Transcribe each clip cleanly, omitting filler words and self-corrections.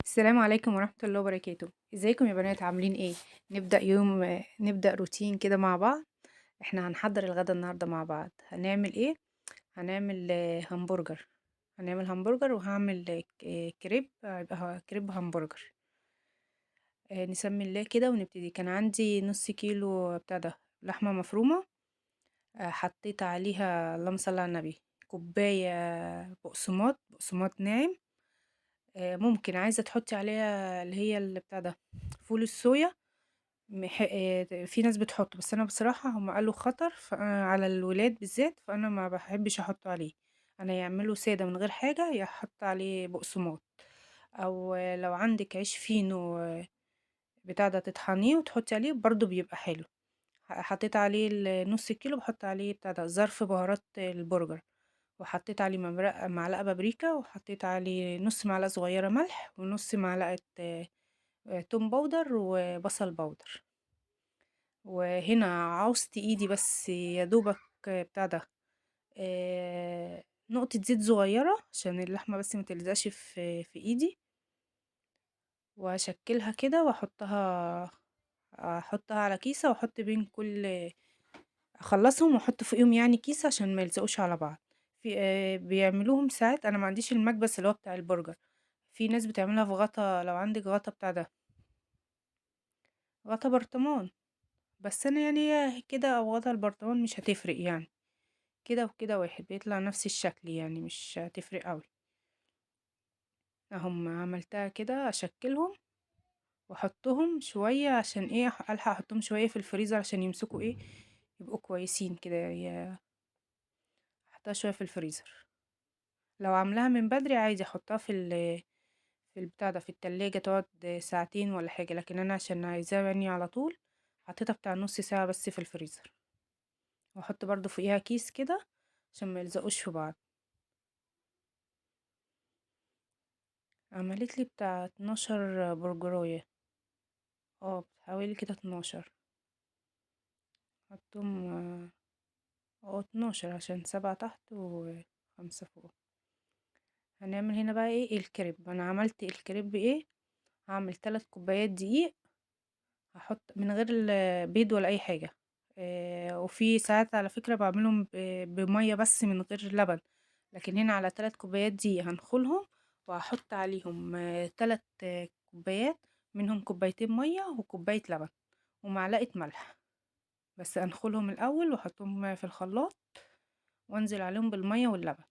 السلام عليكم ورحمة الله وبركاته. ازيكم يا بنات، عاملين ايه؟ نبدأ يوم، نبدأ روتين كده مع بعض. احنا هنحضر الغدا النهاردة مع بعض. هنعمل ايه؟ هنعمل همبرجر. هنعمل همبرجر وهعمل كريب، هيبقى كريب همبرجر. نسمي الله كده ونبتدي. كان عندي نص كيلو بتاع ده لحمة مفرومة، حطيت عليها اللهم صل على النبي كوباية بقسماط، بقسماط ناعم. ممكن عايزة تحطي عليها اللي هي اللي بتاع ده فول الصويا. في ناس بتحطه، بس أنا بصراحة هم قالوا خطر على الولاد بالذات، فأنا ما بحبش أحطه عليه. أنا يعمله سادة من غير حاجة، يحط عليه بقسماط، أو لو عندك عيش فينو بتاع ده تطحنيه وتحطي عليه برضو بيبقى حلو. حطيت عليه نص كيلو، بحط عليه بتاع ده ظرف بهارات البرجر، وحطيت عليه معلقة بابريكا، وحطيت عليه نص معلقة صغيرة ملح، ونص معلقة توم powder وبصل powder. وهنا عوزت ايدي بس يا دوبك بتاع ده نقطة زيت صغيرة عشان اللحمة بس ما تلزقش في ايدي، واشكلها كده واحطها، احطها على كيسة، واحط بين كل، اخلصهم واحط فوقيهم كيسة عشان ما يلزقوش على بعض. بيعملوهم ساعات، انا ما عنديش المكبس اللي هو بتاع البرجر، في ناس بتعملها في غطا، لو عندك غطا بتاع ده غطا برطمان، بس انا كده او غطا البرطمان مش هتفرق، كده وكده واحد بيطلع نفس الشكل، مش هتفرق قوي. اهم عملتها كده اشكلهم واحطهم شويه عشان ايه، الحق احطهم شويه في الفريزر عشان يمسكوا ايه، يبقوا كويسين كده. احطها شويه في الفريزر. لو عاملاها من بدري عادي احطها في في البتاع ده في التلاجة تقعد ساعتين ولا حاجه، لكن انا عشان عايزاها على طول حطيتها بتاع نص ساعه بس في الفريزر. واحط برضو فوقيها كيس كده عشان ما يلزقوش في بعض. عملت لي بتاع 12 برجرايه، حوالي كده 12، حطهم 12 عشان 7 تحت و5 فوق. هنعمل هنا بقى ايه الكريب. انا عملت الكريب ايه، هعمل 3 كوبايات دقيق، هحط من غير البيض ولا اي حاجه. وفي ساعات على فكره بعملهم بميه بس من غير لبن، لكن هنا على 3 كوبايات دقيق هنخلهم، وهحط عليهم 3 كوبايات، منهم كوبايتين ميه وكوبايه لبن ومعلقه ملح. بس انخلهم الاول واحطهم في الخلاط وانزل عليهم بالميه واللبن.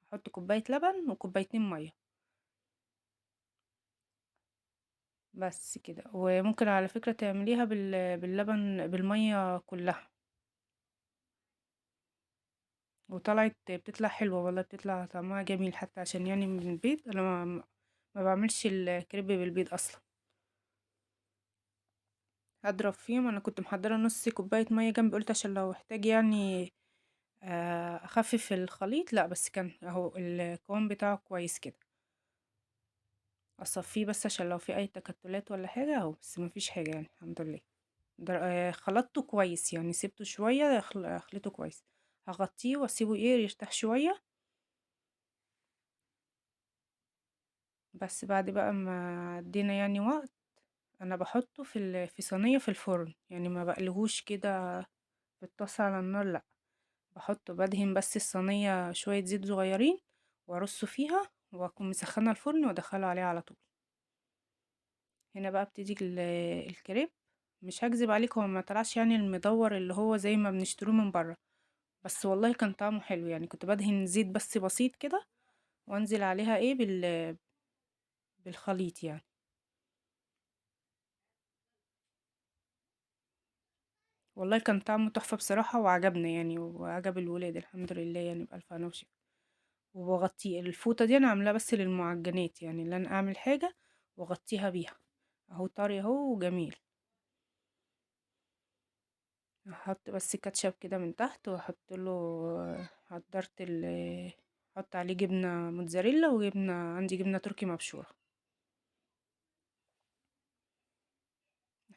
احط كوبايه لبن وكوبايتين ميه بس كده. وممكن على فكره تعمليها باللبن بالميه كلها، وطلعت بتطلع حلوه والله، بتطلع طعمها جميل. حتى عشان من البيض، انا ما بعملش الكريب بالبيض اصلا. هضرب فيهم. انا كنت محضره نص كوبايه ميه جنبي، قلت عشان لو احتاج اخفف الخليط، لا بس كان اهو القوام بتاعه كويس كده. اصفيه بس عشان لو في اي تكتلات ولا حاجه اهو، بس ما فيش حاجه الحمد لله. خلطته كويس، سبته شويه، خلطته كويس. هغطيه واسيبه يرتاح شويه. بس بعد بقى ما عدينا وقت، انا بحطه في صينيه في الفرن، ما بقلهوش كده في الطاسه على النار، لا بحطه بدهن بس الصينيه شويه زيت صغيرين وارصه فيها، واكون مسخنه الفرن وادخله عليه على طول. هنا بقى ابتدي الكريب. مش هكذب عليكم، هو ما طلعش المدور اللي هو زي ما بنشتروه من بره، بس والله كان طعمه حلو. كنت بدهن زيت بس بسيط كده وانزل عليها بالخليط. والله كان طعمه تحفة بصراحة، وعجبنا وعجب الولاد الحمد لله، بألف هنا وشفا. وبغطيه الفوطة دي انا عاملاها بس للمعجنات، اللي انا اعمل حاجة واغطيها بيها. اهو طري اهو وجميل. هحط بس كاتشب كده من تحت، واحط له، حضرت احط عليه جبنة موتزاريلا وجبنة، عندي جبنة تركي مبشورة،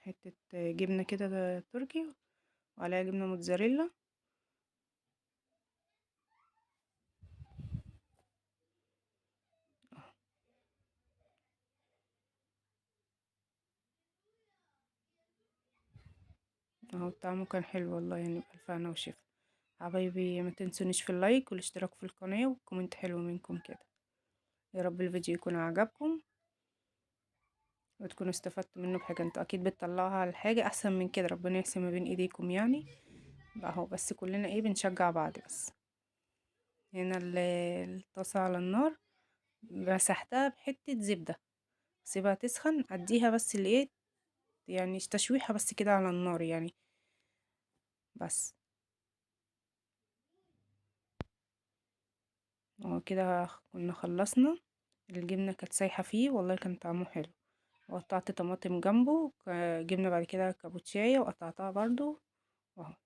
حتة جبنة كده تركي وعليها جبنة موتزاريلا. اهو طعمه كان حلو والله، يعني بألف هنا وشفا. حبايبي ما تنسونيش في ال like والاشتراك في القناة و comment حلو منكم كده. يا رب الفيديو يكون عجبكم وتكونوا استفدتوا منه بحاجة. انتوا اكيد بتطلعوها على الحاجة احسن من كده، ربنا يحسن ما بين ايديكم يعني. اهو بس كلنا ايه بنشجع بعض. بس هنا الطاسة على النار، مسحتها بحتة زبدة، سيبها تسخن، اديها بس الايه يعني تشويحة بس كده على النار يعني بس. اهو كده كنا خلصنا. الجبنة كانت سايحة فيه والله، كان طعمه حلو. وقطعت طماطم جنبه، جبنا بعد كده كابوتشاية وقطعتها برضو اهو.